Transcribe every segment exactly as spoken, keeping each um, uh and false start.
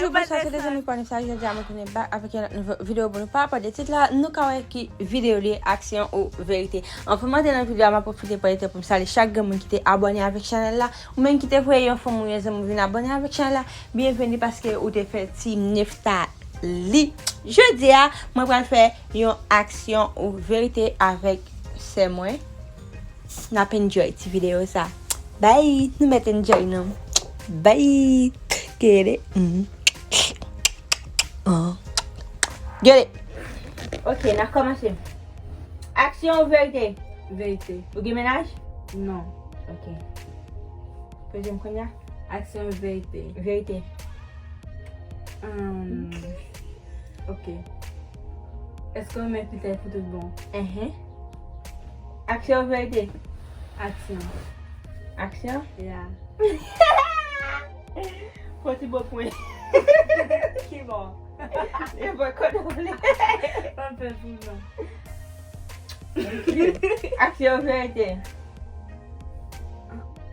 Yo, bonswa, se de zanmi pa nou sa, jodi a mwen tounen back avèk yon lòt nouvo videyo pou nou. Pa rapò de tit la, nou ka wè ki videyo li ye, aksyon ou verite. Anvan m antre nan videyo a, m ap pwofite pran tan pou m salye chak granmoun ki te abòne avèk chanèl la, ou menm ki te voye yon fanmi ou yon zanmi vin abòne avèk chanèl la, byenveni paske ou te fè Team Neftali. Jodi a, mwen pral fè yon aksyon ou verite avèk sè mwen. N ap enjoy ti videyo sa. Bye! Nou mèt enjoy nou. Bye! Get it? Mm. Ah. Get it? Ok, n ap kòmanse. Aksyon ou verite? Verite. Ou gen mennaj? Non. Ok. Poze m kounye a. Aksyon ou verite? Verite. Ahn, ok. Èske w renmen Peter pou tout bon? Enhen. Aksyon ou verite? Aksyon. Aksyon? Yeah. Fò ti bo pwen. Ki bò? E bò kote w vle. Pa fè pou non. Aksyon ou verite?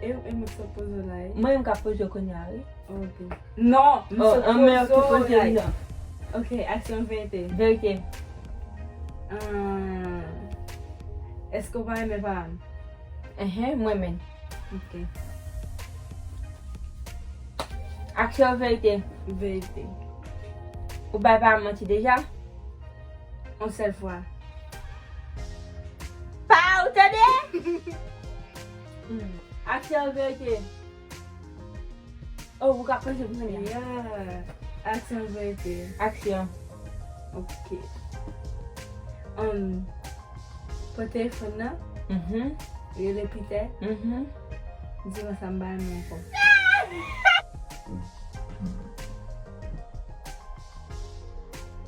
E, e mwen k ap poze w la, wi. Mwen menm k ap poze w kounye a, wi. Ok. Non, m Oh, sot an men poze w poze la. Non. Ok, aksyon verite. Verite. Ahn, èske w pa renmen paran m? Enhen, mwen menm. Ok. Aksyon verite. Verite. Ou bay paran m manti deja? Yon sèl fwa. Pa ou tande? Hmm. Aksyon verite. Oh, ou ka poze pou mwen. Yeah. Aksyon verite. Aksyon. Ok. Um, pran telefòn nan. Mhm. Rele Peter. Mhm. Di konsa m pa renmen ankò.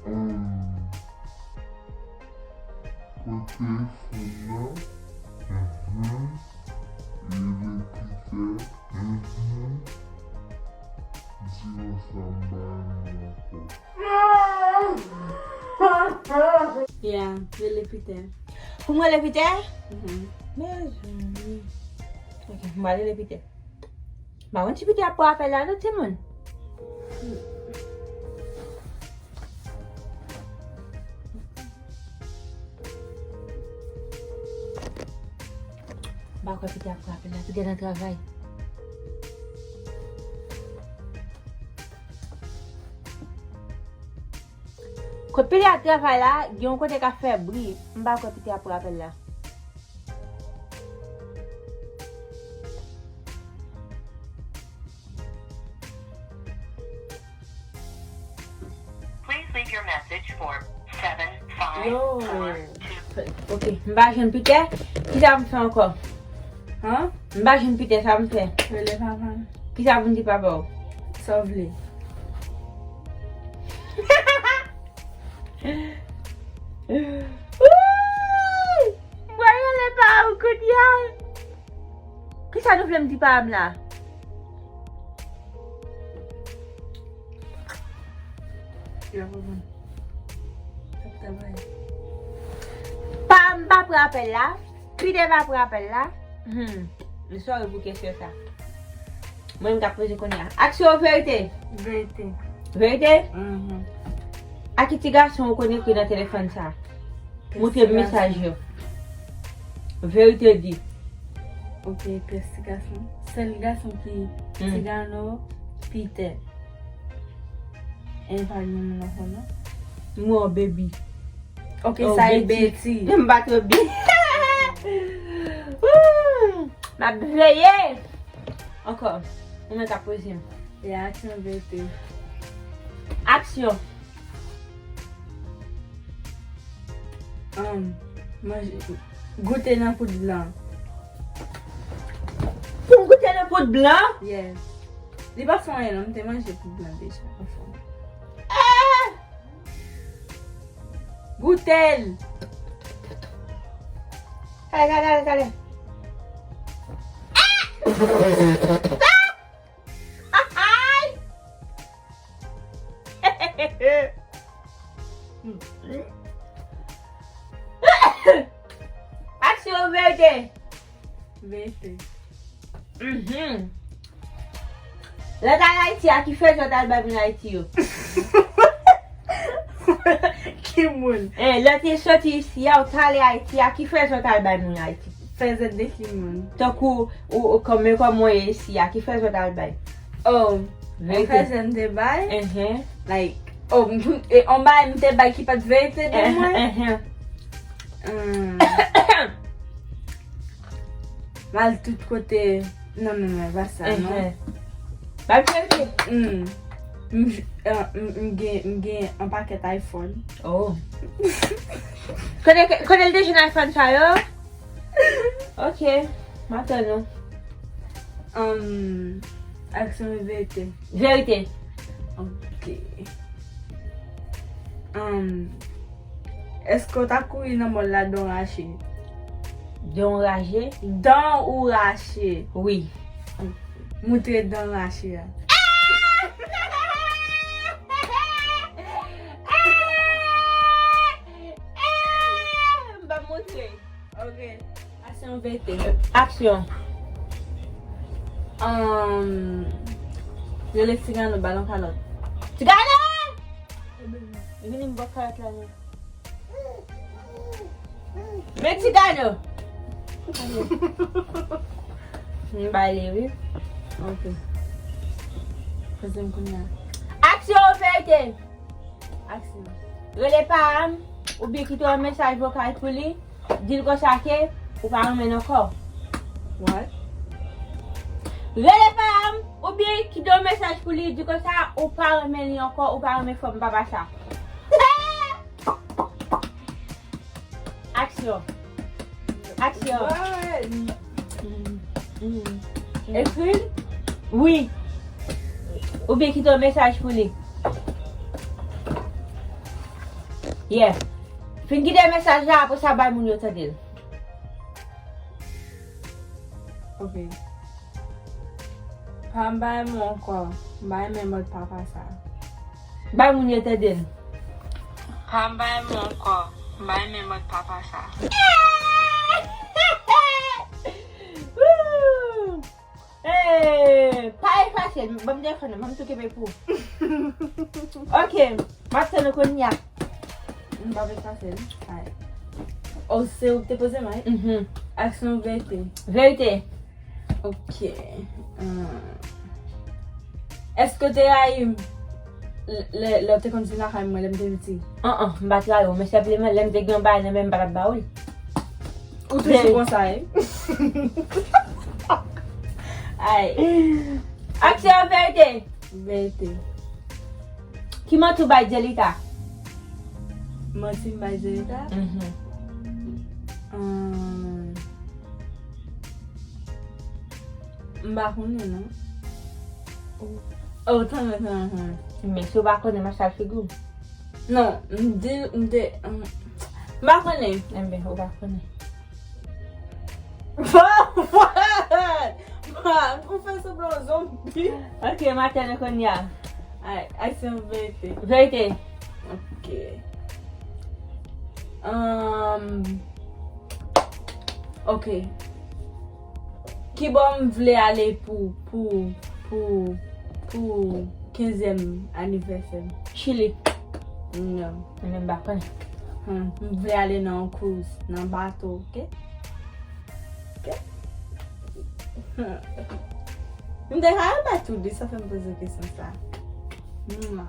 Um, pran telefòn nan. Mhm. Rele Peter. Mhm. Di konsa m pa renmen ankò. Yeah, rele Peter. Pou mwen rele Peter? Mhm. Mezanmi. Ok, m pral rele Peter. M pa konn si Peter ap pran apèl la non, timoun. M pa kwè Peter ap pran apèl la, Peter nan travay. Kot Peter ap travay la, gen yon kote k ap fè bri. M pa kwè Peter ap pran apèl la. Please leave your message for seven five four two. Ok, m pa jwenn Peter. Kisa m fè ankò? Hein? M pa jwenn Peter, sa m fè? Rele papa m. Kisa pou m di papa w? Sa w vle. Wouy! M pral rele pa ou kounye a. Kisa nou vle m di pa m la? Pa m pa pran apèl la. Peter pa pran apèl la. Hmm. M sòri pou kesyon sa. Mwen m ka poze kounye a. Aksyon ou verite? Verite. Verite? Mhm. A ki ti gason ou konn ekri nan telefòn sa? Moutre m mesaj yo. Verite di. Ok, pyès ti gason. Sèl gason ki Tigano, Peter. E pa gen moun ankò non. Mwen, baby. Ok, sa e Betty. M pa twò byen. Wouh! M ap veye. Ankò. Ou mèt ap poze m. E aksyon verite. Aksyon. Um, manje, goute nan poud blan. Pou m goute nan poud blan? Yeah. Li pa fè anyen non, m te manje poud blan deja. Anfen. Eh! Goute l. Kale, kale, kale, kale. Aksyon ou verite? Verite. Mhm. Lè w t al Ayiti a, ki fèzè w t al bay moun Ayiti yo? Ki moun? Eh, lè w te soti isi a, ou t ale Ayiti a, ki fèzè w t al bay moun Ayiti? Fèzè de ki moun? Tankou, ou, ou, kòm, men kòm mwen ye isi a, ki fèzè w t al bay? Oh, verite. Fèzè m te bay? Enhen. Like, oh, m, e, on bagay m te bay ki pa t verite de mwen? Enhen. Hmm. M al tout kote. Non, non, non, pa sa, non. Enhen. Ba m chèche. Hmm. M j-, euh, m, m gen, m gen yon pakèt iPhone. Oh. Kote, kote l te jwenn iPhone sa yo? Ok. M ap tann ou. Um, aksyon oubyen verite? Verite. Ok. Um, èske w t ap kouri nan mòl la dan w rache? Dan w rache? Dan ou rache? Wi. Moutre dan rache a. M p ap moutre. Ok. Aksyon, verite. Aksyon. Ahn, rele Tigano, ba l yon kalòt. Tigano! Vini m ba w kalòt la, non. Men Tigano! M ba li, wi. Ok. Poze m kounye a. Aksyon, verite! Aksyon. Rele paran m, oubyen kite yon mesaj vokal pou li, di l konsa ke ou pa renmen l ankò. What? Rele paran m, oubyen kite yon mesaj pou li, di konsa ou pa renmen li ankò, ou pa renmen fòm papa sa. Aksyon. Aksyon. What? Mm, mm, mm. Ekri l? Wi. Oubyen kite yon mesaj pou li. Yeah. Fin kite mesaj la, apre sa bay moun yo tande l. Ok. Pa m pa renmen w ankò. M pa renmen mòd papa sa. Bay moun yo tande l. Pa m pa renmen w ankò. M pa renmen mòd papa sa. Woo! Eh, pa efase l, ban m telefòn nan, ban m tou kenbe pou ou. Ok, m ap tann ou kounye a. M p ap efase l. Ay. Oh, se ou ki te poze m, right? Mhm. Aksyon, verite. Verite. Ok. Hmm. Èske w te rayi m lè, lè, lè w te konn vin lakay mwen lè m te piti? An an, m pa t rayi w, men senpleman lè m te gen yon bagay nan men m, m pa t ap ba ou l. Ou toujou konsa, wi. Ay. Aksyon, verite. Verite. Ki manti w bay Djelita? Manti m bay Djelita? Mhm. Ahn, m pa konnen, non. Oh, tanmen, tanmen, tanmen. Men si w pa konnen, m ap sal figi w. Non, m di, m te, m, m pa konnen. Enben, ou pa konnen. Ou fè sanblan w zonbi. Ok, m ap tann ou kounye a. Ay, aksyon, verite. Verite. Ok. Ahn, ok. Kibò m vle ale pou, pou, pou, pou kenzyèm anivèsè m? Chili. Non. Mwen menm m pa konnen. Hmm, m vle ale nan yon cruise, nan bato, ok? Ok? Hmm. M te ka al bay tou di sa fè m poze w kesyon sa. Mwa.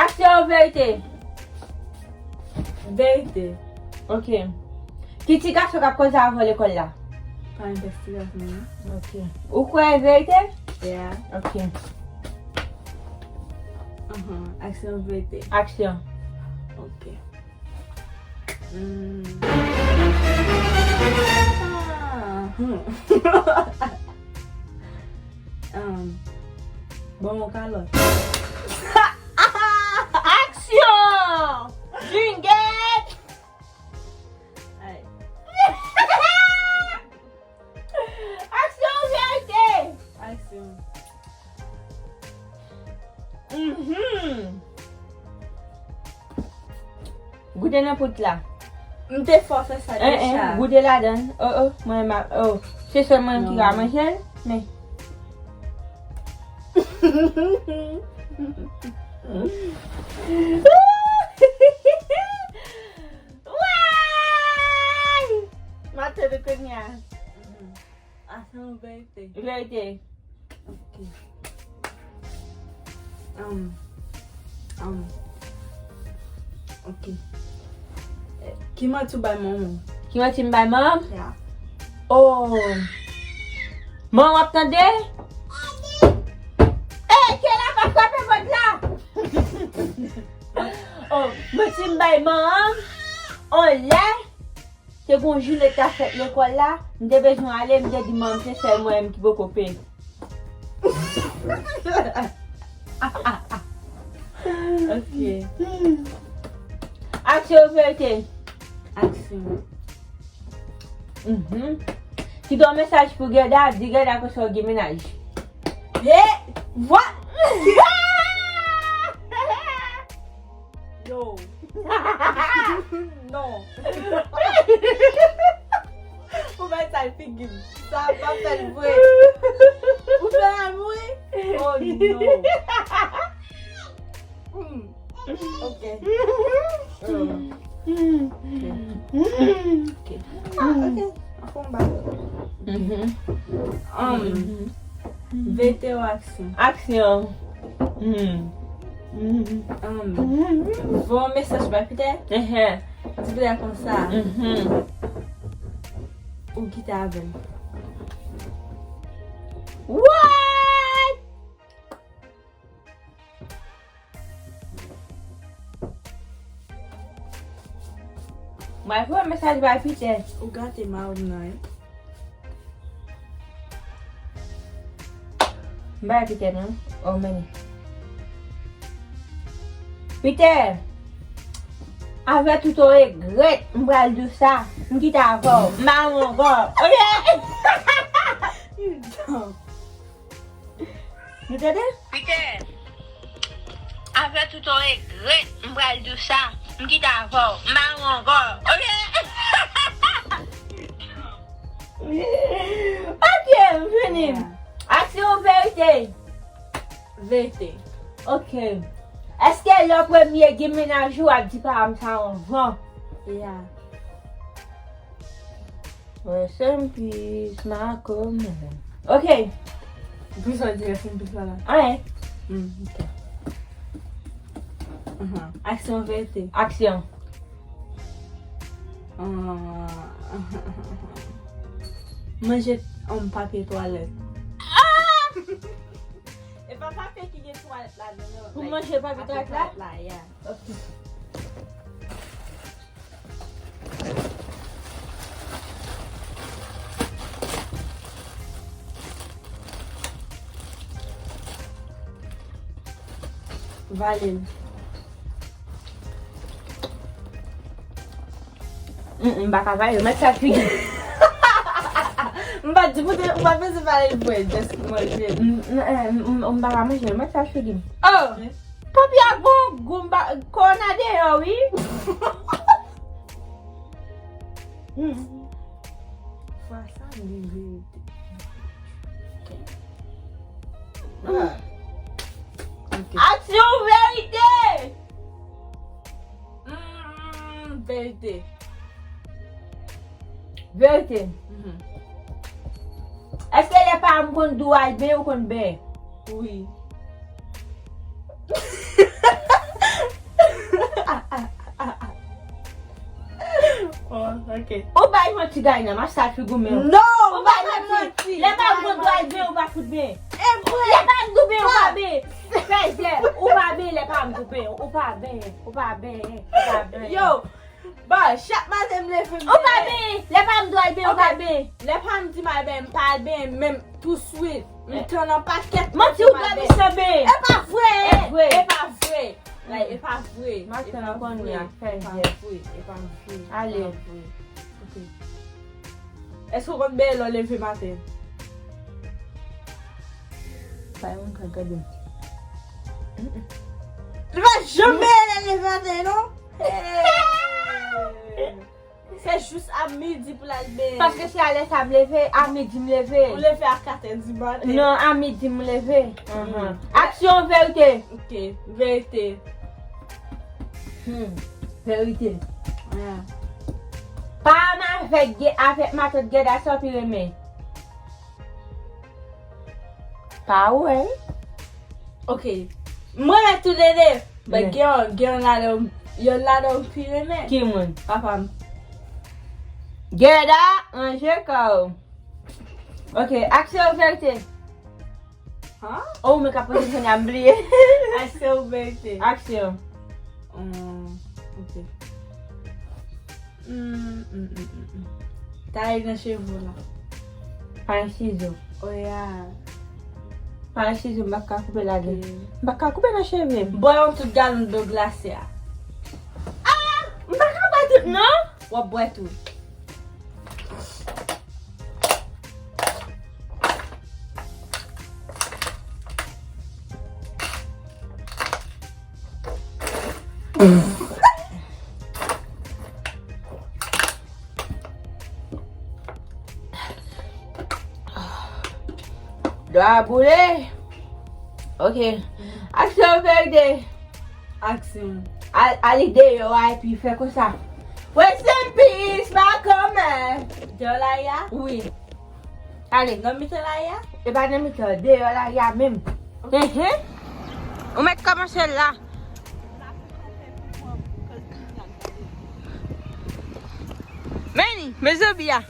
Aksyon, verite? Verite. Ok. Ki ti gason k ap koze avè w lekòl la? Pa envestigasyon, non. Ok. Ou kwè e verite? Yeah. Ok. Ahan, aksyon, verite. Aksyon. Ok. Hmm. Ah, hmm. Um, bon, yon kalòt. Aksyon! Jingèt! Ay. Aksyon ou verite? Aksyon. Mhm. Goute nan pout la. M te fò fè sa deja. Goute ladan. Oh, oh, mwen, m ap, oh. Se sèl mwen ki ka manje l, men. Woy! M ap tande kounye a. A, se yon verite. Verite. Ok. Um, um, ok. Eh, ki manti w bay manman w? Ki manti m bay manman m? Ya. Oh. Manman w ap tande? Eh, Kela pa frape pòt la! Oh, manti m bay manman m? On lè. Te gon jounen k ta fèt lekòl la, m te bezwen ale, m te di manman m se sèl mwen menm ki poko peye. Ok. Aksyon ou verite? Aksyon. Mhm. Kite yon mesaj pou Gèda, di Gèda konsa w gen mennaj. He! What? Yo. Non. Ou mèt sa figi m. Sa pa fè l vre. Ou fè l vre? Oh non. Hmm. Ok. Hmm. Ok. Ah, ok. An konba. Mhm. Um, verite ou aksyon? Aksyon. Hmm. Hmm. Um, voye yon mesaj bay Peter. Ehe. Di Peter konsa. Mhm. Ou kite avè l. What? Mwen voye mesaj bay Peter. Ou gate mari m nan, wi. M bay Peter non. Oh, men. Peter, avè tout regrèt, m pral di w sa. M kite avè w. M pa renmen ankò. Ok? Nou tande? Peter, avè tout regrèt, m pral di w sa. M kite avè w. M pa renmen ankò. Ok? Ok, m fini. Yeah. Aksyon ou verite? Verite. Ok. Èske lè w premye gen mennaj ou, w ap di pa m sa anvan? Yeah. Rest in peace, Malcolm. Ok. Poukisa w di rest in peace la la? Anyen. Hmm, ok. Ahan. Aksyon, verite? Aksyon. Ah. Manje, um, papye twalèt. Ah! E pa papye ki gen twalèt ladan, non. Pou manje papye twalèt la? Papye twalèt la, yeah. Ok. Vale l. Mm, mm, m pa ka vale l. Mèt sa figi. M pa di pou te, ou pa bezwen vale l vre, just manje l. Mm, mm, eh, m, m, m pa ka manje l. Mèt sa figi. Oh! Papi a gon, gon ba, kòna deyò, wi. Hmm. Fwa sa, m gen verite. Ah. Ok. Aksyon ou verite? Hmm, verite. Verite. Mhm. Èske lè pa m konn di w al benyen, ou konn benyen? Wi. Oh, ok. Ou bay manti, Dayna, m ap sa figi w men. Non, ou bay manti. Lè pa m konn di w al benyen, ou pa fout benyen. E vre. Lè pa m di w benyen, ou pa benyen. Fè zè, ou pa benyen, lè pa m di w benyen, ou pa benyen, ou pa benyen, ou pa benyen. Yo, Bon, chak maten m leve m Ou pa benyen. Lè pa m di w al benyen, ou pa benyen. Lè pa m di m al benyen, m pa al benyen menm touswit. M tann an pakèt. Manti, ou dòmi san benyen. E pa vre. E vre. E pa vre. Like, e pa vre. Maten an konnen ak fè zè. E pa vre. E pa vre. Ale. E pa vre. Ok. Èske w konn benyen lè w leve maten? Pa yon moun k ap gade m. Li pa janm benyen lè l leve maten, non? Se Jis a midi pou l al benyen. Paske se a lè sa m leve, a midi m leve. Ou leve a katè di maten. Non, a midi m leve. Ahan. Aksyon, verite. Ok, verite. Hmm, verite. Ah. Pa m avèk Ge-, avèk matant Gèda sa w pi renmen. Pa wè. Ok. Mwen renmen tou de de. But gen yon, gen yon ladan, yon ladan m pi renmen. Ki moun? Papa m. Gèda, ranje kò w. Ok, aksyon, verite. Huh? Oh, mwen ka poze kounye a, m bliye. Aksyon, verite. Aksyon. Hmm, ok. Hmm, hmm, hmm, hmm, hmm. Taye nan cheve w la. Pa gen sizo. Oh, yeah. Pa gen sizo, m pa ka koupe ladan. Ok. M pa ka koupe nan cheve m. Bwè yon tout galon dlo glase a. Ah! M pa ka bwè tout, non? W ap bwè tout. Dlo a boule. Ok. Aksyon, verite. Aksyon. Al, al deyò a epi fè konsa. Rest in peace, Malcolm. Deyò lari a? Wi. Ale. Nan mitan lari a? E pa nan mitan, deyò lari a menm. Enhen. Ou mèt kòmanse la. Meni, men zonbi a.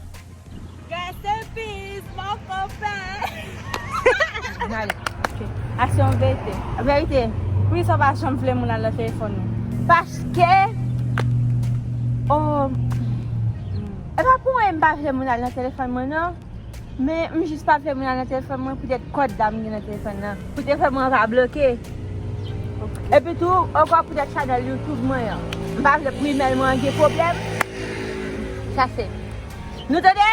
Rest in peace, mon konpè. Ale, ok. Aksyon, verite. Verite. Poukisa w pa janm vle moun al nan telefòn ou? Paske, oh, e pa pou mwen m pa vle moun al nan telefòn mwen, non. Men m jis pa vle moun al nan telefòn mwen poutèt kòd la m gen nan telefòn nan. Pou telefòn mwen an pa bloke. Ok. Epi tou, ankò poutèt chanèl YouTube mwen an. M pa vle pou imèl mwen an gen pwoblèm. Sa se. Nou tande?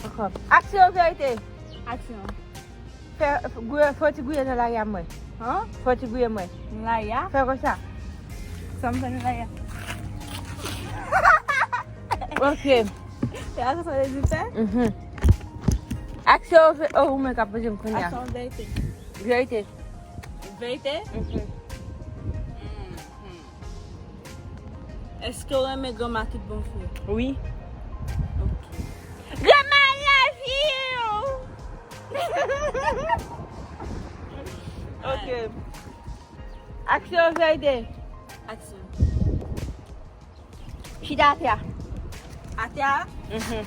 Ankò. Aksyon, verite. Aksyon. Fè, fè, gouye, fè yon ti gouye nan lari a mwen. Hein? Fè yon ti gouye mwen. Nan lari a? Fè konsa. Sa m fè nan lari a? Ok. Se pa sa w te di fè? Mhm. Aksyon, ve-, oh, ou mwen ka poze m kounye a. Aksyon, verite. Verite. Verite? Mhm. Mhm. Èske w renmen granma tout bon vre? Wi. Ok. Granma, I love you! Ok. Aksyon, verite. Aksyon. Chita atè a. Atè a? Mhm.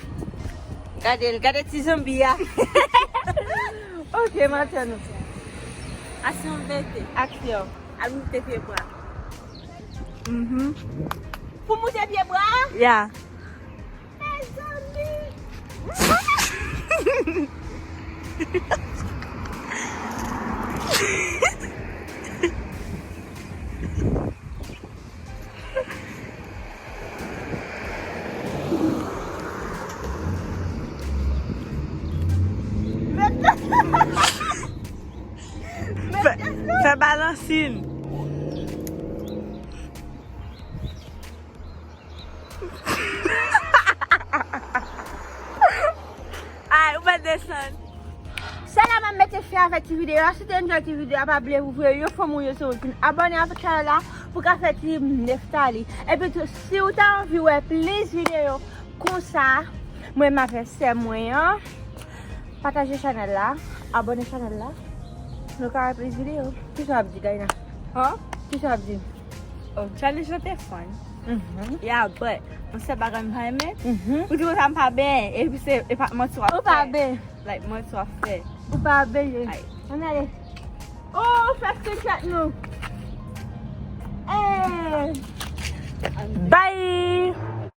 Gade l, gade ti zonbi a. Ok, m antre nou. Aksyon, verite. Aksyon. Al moute pye bwa. Mhm. Pou moute pye bwa? Ya. Mezanmi! Fè, fè balansin. Ay, ou pa desann. Se la m ap mete fen avèk ti videyo a. Si w te enjoy ti videyo a, pa bliye pou voye yon fanmi w yo sou wout vin abòne avèk chanèl la pou w ka fè ti Neftali. Epi tou, si w ta anvi wè plis videyo konsa, mwen m avèk sè mwen an, pataje chanèl la, abòne chanèl la, nou ka wè plis videyo. Kisa w ap di, Dayna? Hein? Kisa w ap di? Oh, challenge lan te fun. Mhm. Yeah, but, yon sèl bagay m pa renmen. Mhm. Ou di konsa m pa benyen, epi se, e pa manti w ap fè. Ou pa benyen. Like, manti w ap fè. Ou pa benyen. Ay. Ann ale. Oh, fè screenshot nou. Eh. Bye.